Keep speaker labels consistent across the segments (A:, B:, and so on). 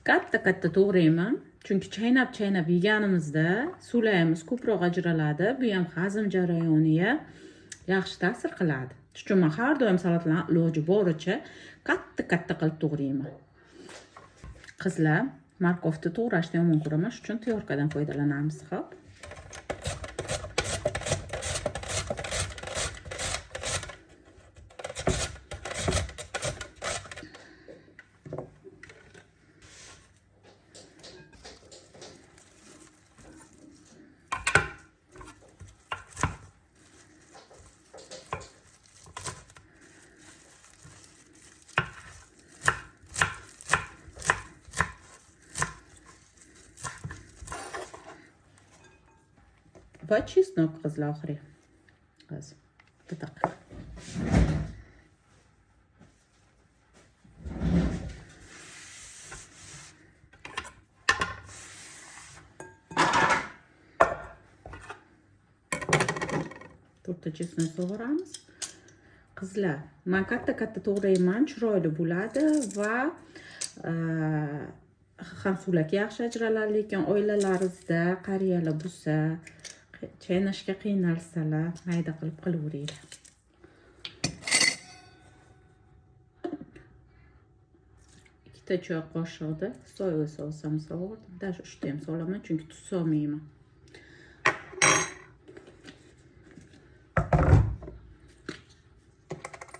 A: Katta-katta to'g'rayman. Chunki chaynab-chaynab yeganimizda suvlayimiz ko'proq ajraladi. Bu ham hazm jarayoniga yaxshi ta'sir qiladi. Shuning uchun men har doim salatlarni iloji boricha katta-katta qilib to'g'rayman. Qizlar, morkovni to'g'rashni yomon ko'raman, shuning uchun tyorkadan foydalanamiz, xo'p. Va chesnok qizlar oxiri. Hozir. Bir daqiqa. To'rtta chesnok sug'uramiz. Qizlar, men katta-katta to'g'rayman, chiroyli bo'ladi va ham suvlak yaxshi ajraladi, lekin oilalaringizda qariyalar bo'lsa, chaynashga qiynalsalar, mayda qilib qilaveringlar. Ikkita choy qoshiqda soya sousam sovurdim. Даже 3 ta ham solaman, chunki tuz solmayman.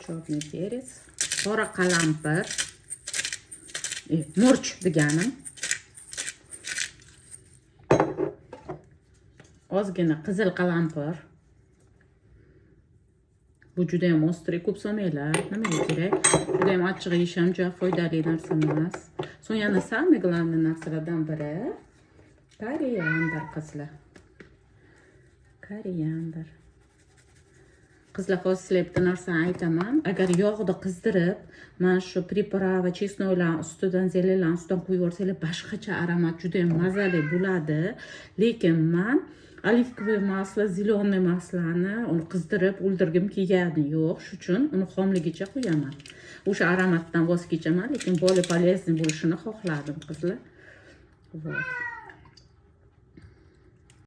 A: Черный перец, qora qalampir, murch deganim. Ozgina qizil qalampir. Bu juda ham ostrый, ko'p solmanglar. Nimaga kerak? Juda ham achchiq yeyish ham juda foydali narsa emas. So'ng yana самый главный narsalardan biri koriandr qizlar. Koriandr. Qizlar, hozir sizlarga bitta narsani aytaman. Agar yog'da qizdirib, mana shu приправа, chesnoylar ustidan, zelalar ustidan qo'yib yuborsanglar, boshqacha aromat juda ham mazali bo'ladi. Lekin men оливковое масло, зеленое маслоni uni qizdirib o'ldirgim kelgani yo'q. Shu uchun uni xomligicha qo'yaman. O'sha aromatdan voz kechaman, lekin более полезный bo'lishini xohladim, qizlar. Вот.